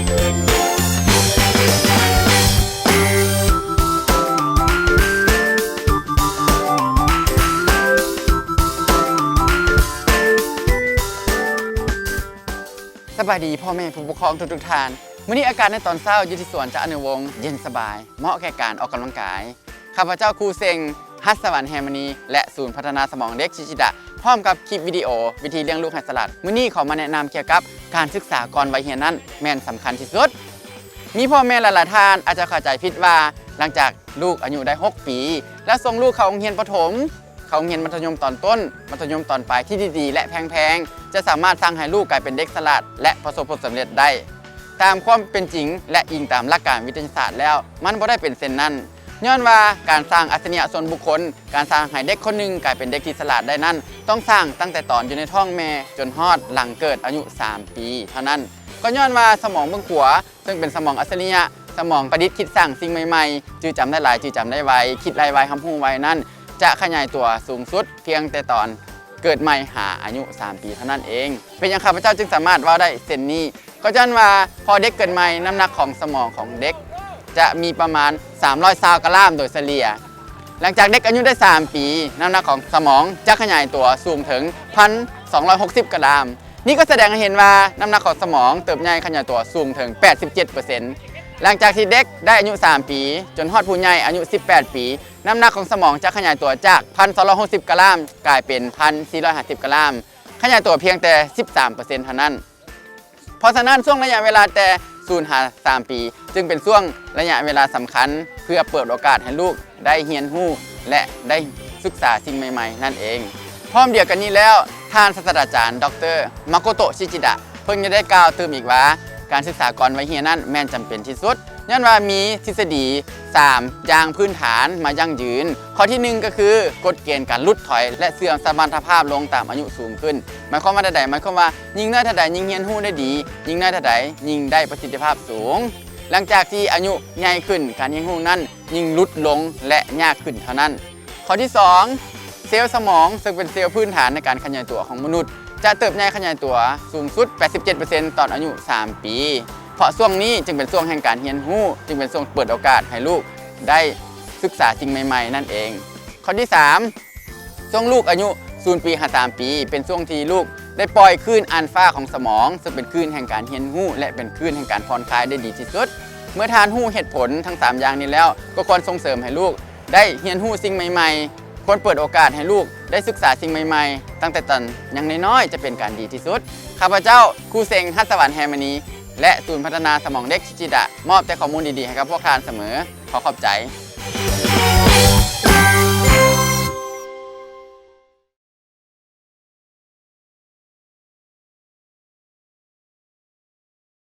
ສະບາຍດີພໍ່ແມ່ຜູ້ປົກຄອງທຸກໆທ່ານ. ມື້ນີ້ອາກາດໃນຕອນເຊົ້າຢູ່ທີ່ສວນຈາອະນຸວົງເຢັນສະບາຍ, ເໝາະແກ່ການອອກກຳລັງກາຍ. ຂ້າພະເຈົ້າ ຄູເຊັງ ຮັດສະຫວັນ ແຮມມະນີ ແລະ ສູນພັດທະນາສະໝອງເດັກ ຊິຈິດະ ພ້ອມກັບຄລິບວິດີໂອ ວິທີລ້ຽງລູກໃຫ້ສະຫຼາດ. ມື້ນີ້ຂໍມາແນະນຳກ່ຽວກັບການສຶກສາກ່ອນໄວຮຽນນັ້ນແມ່ນສຳຄັນທີ່ສຸດ. ມີພໍ່ແມ່ຫຼາຍໆທ່ານອາດຈະເຂົ້າໃຈຜິດວ່າ ຫຼັງຈາກລູກອາຍຸໄດ້ຫົກປີ ແລ້ວສົ່ງລູກເຂົ້າໂຮງຮຽນປະຖົມ, ເຂົ້າໂຮງຮຽນມັດທະຍົມຕອນຕົ້ນ, ມັດທະຍົມຕອນປາຍທີ່ດີໆ ແລະ ແພງໆ ຈະສາມາດສ້າງໃຫ້ລູກກາຍເປັນເດັກສະຫຼາດ ແລະ ປະສົບຜົນສຳເລັດໄດ້. ຕາມຄວາມເປັນຈິງ ແລະ ອີງຕາມຫຼັກການວິທະຍາສາດແລ້ວ, ມັນບໍ່ໄດ້ເປັນເຊັ່ນນັ້ນ. ຍ້ອນວ່າການສ້າງອັດສະລິຍະສ່ວນບຸກຄົນ, ການສ້າງໃຫ້ເດັກຄົນໜຶ່ງກາຍເປັນເດັກທີ່ສະຫຼາດໄດ້ນັ້ນ, ຕ້ອງສ້າງຕັ້ງແຕ່ຕອນຢູ່ໃນທ້ອງແມ່ ຈົນຮອດຫຼັງເກີດອາຍຸສາມປີເທົ່ານັ້ນ. ກໍຍ້ອນວ່າສະໝອງເບື້ອງຂວາ ເຊິ່ງເປັນສະໝອງອັດສະລິຍະ, ສະໝອງປະດິດຄິດສ້າງສິ່ງໃໝ່ໆ, ຈື່ຈຳໄດ້ຫຼາຍ, ຈື່ຈຳໄດ້ໄວ, ຄິດໄດ້ໄວ, ຮັບຮູ້ໄວນັ້ນ ຈະຂະຫຍາຍຕົວສູງສຸດພຽງແຕ່ຕອນເກີດໃໝ່ຫາອາຍຸສາມປີເທົ່ານັ້ນເອງ. ເປັນຫຍັງຂ້າພະເຈົ້າຈຶ່ງສາມາດເວົ້າໄດ້ເຊັ່ນນີ້? ກໍຍ້ອນວ່າພໍເດັກເກີດໃໝ່, ນ້ຳໜັກຂອງສະໝອງຂອງເດັກຈະມີປະມານສາມຮ້ອຍຊາວກຣາມໂດຍສະເລ່ຍ. ຫຼັງຈາກເດັກອາຍຸໄດ້ສາມປີ, ນ້ຳໜັກຂອງສະໝອງຈະຂະຫຍາຍຕົວສູງເຖິງພັນສອງຮ້ອຍຫົກສິບກຣາມ. ນີ້ກໍສະແດງໃຫ້ເຫັນວ່ານ້ຳໜັກຂອງສະໝອງເຕີບໃຫຍ່ຂະຫຍາຍຕົວສູງເຖິງແປດສິບເຈັດເປີເຊັນ. ຫຼັງຈາກທີ່ເດັກໄດ້ອາຍຸສາມປີ ຈົນຮອດຜູ້ໃຫຍ່ອາຍຸສິບແປດປີ, ນ້ຳໜັກຂອງສະໝອງຈະຂະຫຍາຍຕົວຈາກພັນສອງຮ້ອຍຫົກສິບກຣາມ ກາຍເປັນພັນສີ່ຮ້ອຍຫ້າສິບກຣາມ, ຂະຫຍາຍຕົວພຽງແຕ່ສິບສາມເປີເຊັນເທົ່ານັ້ນ. ເພາະສະນັ້ນ, ຊ່ວງໄລຍະເວລາແຕ່ສູນຫາສາມປີ ຈຶ່ງເປັນຊ່ວງໄລຍະເວລາສຳຄັນ ເພື່ອເປີດໂອກາດໃຫ້ລູກໄດ້ຮຽນຮູ້ ແລະ ໄດ້ສຶກສາສິ່ງໃໝ່ໆນັ້ນເອງ. ພ້ອມດຽວກັນນີ້ແລ້ວ, ທ່ານສາດສະດາຈານ ດຣ ມາໂກໂຕະ ຊິຈິດະ ເພິ່ນຍັງໄດ້ກ່າວຕື່ມອີກວ່າ ການສຶກສາກ່ອນໄວຮຽນນັ້ນແມ່ນຈຳເປັນທີ່ສຸດ, ຍ້ອນວ່າມີທິດສະດີສາມຢ່າງພື້ນຖານມາຢັ້ງຢືນ. ຂໍ້ທີໜຶ່ງກໍຄື ກົດເກນການຫຼຸດຖອຍ ແລະ ເສື່ອມສະມັດຖະພາບລົງຕາມອາຍຸສູງຂຶ້ນ. ໝາຍຄວາມວ່າແນວໃດ? ໝາຍຄວາມວ່າ ຍິ່ງນ້ອຍເທົ່າໃດຍິ່ງຮຽນຮູ້ໄດ້ດີ, ຍິ່ງນ້ອຍເທົ່າໃດຍິ່ງໄດ້ປະສິດທິພາບສູງ. ຫຼັງຈາກທີ່ອາຍຸໃຫຍ່ຂຶ້ນ, ການຮຽນຮູ້ນັ້ນຍິ່ງຫຼຸດລົງ ແລະ ຍາກຂຶ້ນເທົ່ານັ້ນ. ຂໍ້ທີສອງ, ເຊວສະໝອງ ເຊິ່ງເປັນເຊວພື້ນຖານໃນການຂະຫຍາຍຕົວຂອງມະນຸດ ຈະເຕີບໃຫຍ່ຂະຫຍາຍຕົວສູງສຸດແປດສິບເຈັດເປີເຊັນຕອນອາຍຸສາມປີ, ເພາະຊ່ວງນີ້ຈຶ່ງເປັນຊ່ວງແຫ່ງການຮຽນຮູ້, ຈຶ່ງເປັນຊ່ວງເປີດໂອກາດໃຫ້ລູກໄດ້ສຶກສາສິ່ງໃໝ່ໆນັ້ນເອງ. ຂໍ້ທີສາມ, ຊ່ວງລູກອາຍຸສູນປີຫາສາມປີ ເປັນຊ່ວງທີ່ລູກໄດ້ປ່ອຍຄື້ນອານຟາຂອງສະໝອງ, ເຊິ່ງເປັນຄື້ນແຫ່ງການຮຽນຮູ້ ແລະ ເປັນຄື້ນແຫ່ງການຜ່ອນຄາຍໄດ້ດີທີ່ສຸດ. ເມື່ອທ່ານຮູ້ເຫດຜົນທັງສາມຢ່າງນີ້ແລ້ວ, ກໍຄວນສົ່ງເສີມໃຫ້ລູກໄດ້ຮຽນຮູ້ສິ່ງໃໝ່ໆ, ຄວນເປີດໂອກາດໃຫ້ລູກໄດ້ສຶກສາສິ່ງໃໝ່ໆ ຕັ້ງແຕ່ຕອນຍັງນ້ອຍໆ ຈະເປັນການດີທີ່ສຸດ. ຂ້າພະເຈົ້າ ຄູເຊັງ ຮັດສະຫວັນ ແຮມມະນີ ແລະ ສູນພັດທະນາສະໝອງເດັກ ຊິຈິດະ ມອບແຕ່ຂໍ້ມູນດີໆໃຫ້ກັບພວກທ່ານສະເໝີ. ຂໍຂອບໃຈ.